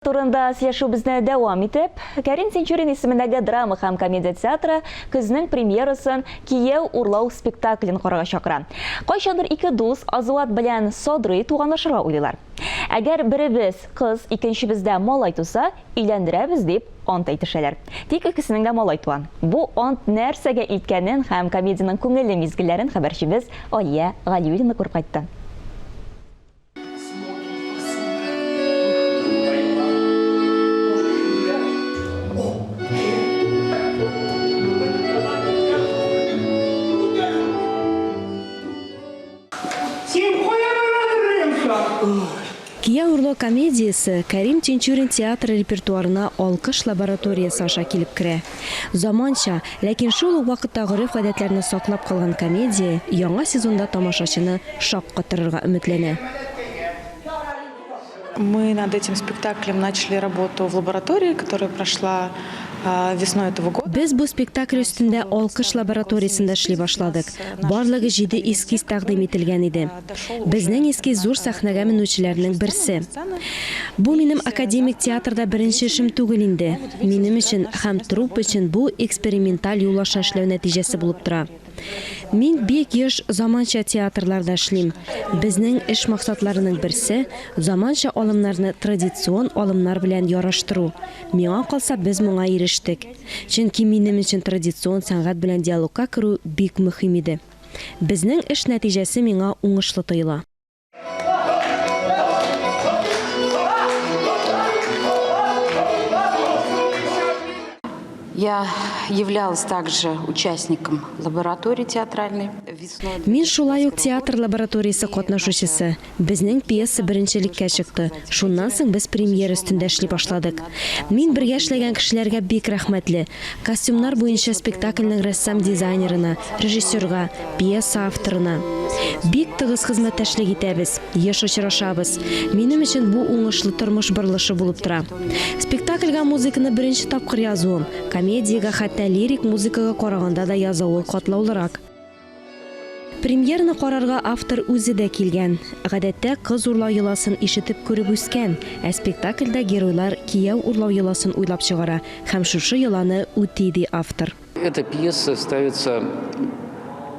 Турында сөйләшүебезне дәвам итеп, Кәрим Тинчурин исемендәге драма һәм комедия театры көзнең премьерасын Кияү урлау спектаклен карарга чакыра. Кайчандыр ике дус Азуат белән Садрый туганлашырга уйлыйлар. Әгәр беребез кыз, икенчебездә малай туса, өйләндерәбез дип ант әйтешәләр. Тик икесенең дә малай туа. Бу ант нәрсәгә илткәнен һәм комедиянең күңелле мизгелләрен хәбәрчебез Алия Галиуллина күреп кайтты. Кияү урлау комедиясе Кәрим Тинчурин театры репертуарына Алкыш лабораториясе аша килеп керә. Заманча, ләкин шул ук вакытта гореф-гадәтләрне саклап калган комедия яңа сезонда тамашачыны шаккатырырга өметләнә. Мы над этим спектаклем начали работу в лаборатории, которая прошла весной этого года. Без бу спектакль өстендә Алкыш лабораториясендә эшли башладык. Барлыгы җиде эскиз тәкъдим ителгән иде. Безнең эскиз зур сәхнәгә менүчеләрнең берсе. Бу минем академик театрда беренче эшем түгел инде. Минем өчен һәм труппа өчен бу эксперименталь юл аша эшләү нәтиҗәсе булып тора. Мин бик еш заманча театрларда эшлим. Безнең эш максатларының берсе, заманча алымнарны традицион алымнар белән яраштыру. Миңа калса, без моңа ирештек. Чөнки минем өчен традицион сәнгать белән диалогка керү бик мөһим иде. Безнең эш нәтиҗәсе миңа уңышлы тоела. Я являлась также участником лаборатории театральной. Мин шулай ук театр лабораториясе катнашучысы. Безнең пьеса беренчелеккә чыкты. Шуннан соң без премьера өстендә эшли башладык. Мин бергә эшләгән кешеләргә бик рәхмәтле. Костюмнар буенча спектакльнең рәссам-дизайнерына, режиссерга, пьеса авторына. Бик тыгыз хезмәттәшлек итәбез, еш очрашабыз. Минем өчен бу уңышлы тормыш борылышы булып тора. Спектакльгә музыканы беренче тапкыр язуым, комедиягә хәтта лирик музыкага караганда да язуы катлаулырак. Премьераны карарга автор үзе дә килгән. Гадәттә, кыз урлау йоласын ишетеп-күреп үскән, ә спектакльдә геройлар кияү урлау йоласын уйлап чыгара һәм шушы йоланы үти, ди автор. Эта пьеса ставится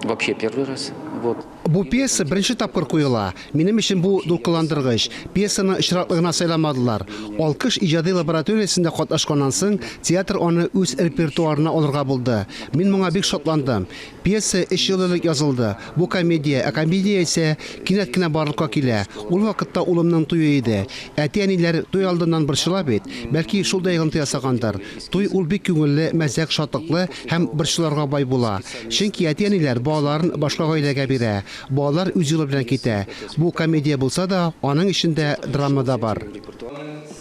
вообще первый раз. Вот. Бу пьеса беренче тапкыр куела. Минем өчен бу дулкынландыргыч. Пьесаны очраклы гына сайламадылар. Алкыш иҗади лабораториясендә катнашканнан соң, театр аны үз репертуарына алырга булды. Мин моңа бик шатландым. Пьеса өч ел элек язылды. Бу комедия, ә комедия исә кинәт кенә барлыкка килә. Ул вакытта улымның туе иде. Әти-әниләр туй алдыннан борчыла бит. Бәлки, шул да йогынты ясагандыр. Туй ул бик күңелле, мәзәк, шатлыклы һәм борчуларга бай була. Чөнки әти-әниләр балаларын башка гаиләгә бирә. Балалар үз юлы белән китә. Бу комедия булса да, аның эчендә драма да бар.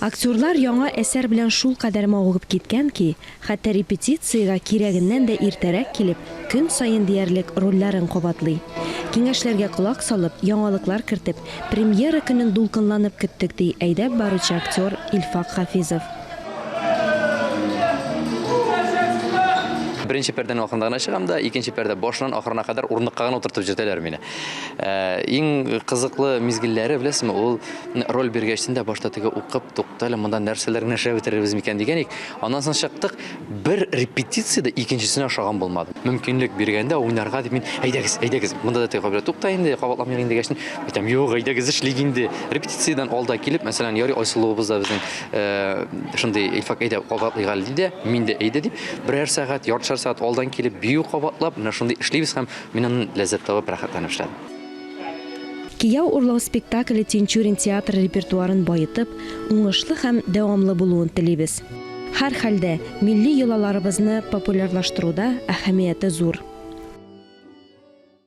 Актерлар яңа әсәр белән шулкадәр мавыгып киткән ки, хәтта репетициягә кирәгеннән дә иртәрәк килеп, көн саен диярлек рольләрен кабатлый. Киңәшләргә колак салып, яңалыклар кертеп, премьера көнен дулкынланып көттек, ди әйдәп баручы актер Илфак Хафизов. Беренче пәрдәнең ахырында гына чыгам да, икенче пәрдә башыннан ахырына кадәр урындыкка гына утыртып йөртәләр мине. Э, иң кызыклы мизгелләре, беләсезме, ул роль биргәчтен дә башта теге укып, тукта әле монда нәрсәләр генә эшләп бетерербез микән дигән идек. Аннан соң чыктык, бер репетициядә икенчесенә ошаган булмады. Мөмкинлек биргәндә уйнарга дип мин, әйдәгез, әйдәгез, монда да теге кайбер тукта инде, кабатламыйк инде дигәчтен, әйтәм, юк, әйдәгез эшлик инде. Репетициядән алда килеп, мәсәлән, ярый Айсылуыбыз да безнең э, шундый Илфак әйдә кабатлыйк әле диде, мин дә әйдә дип, берәр сәгать, яртышар сәгать алдан килеп бию кабатлап, менә шундый эшлибез һәм мин аннан ләззәт табып, рәхәтләнеп эшләдем. Кияү урлау спектакле Тинчурин театры репертуарын баетып, уңышлы һәм дәвамлы булуын телибез. Һәрхәлдә, милли йолаларыбызны популярлаштыруда әһәмияте зур.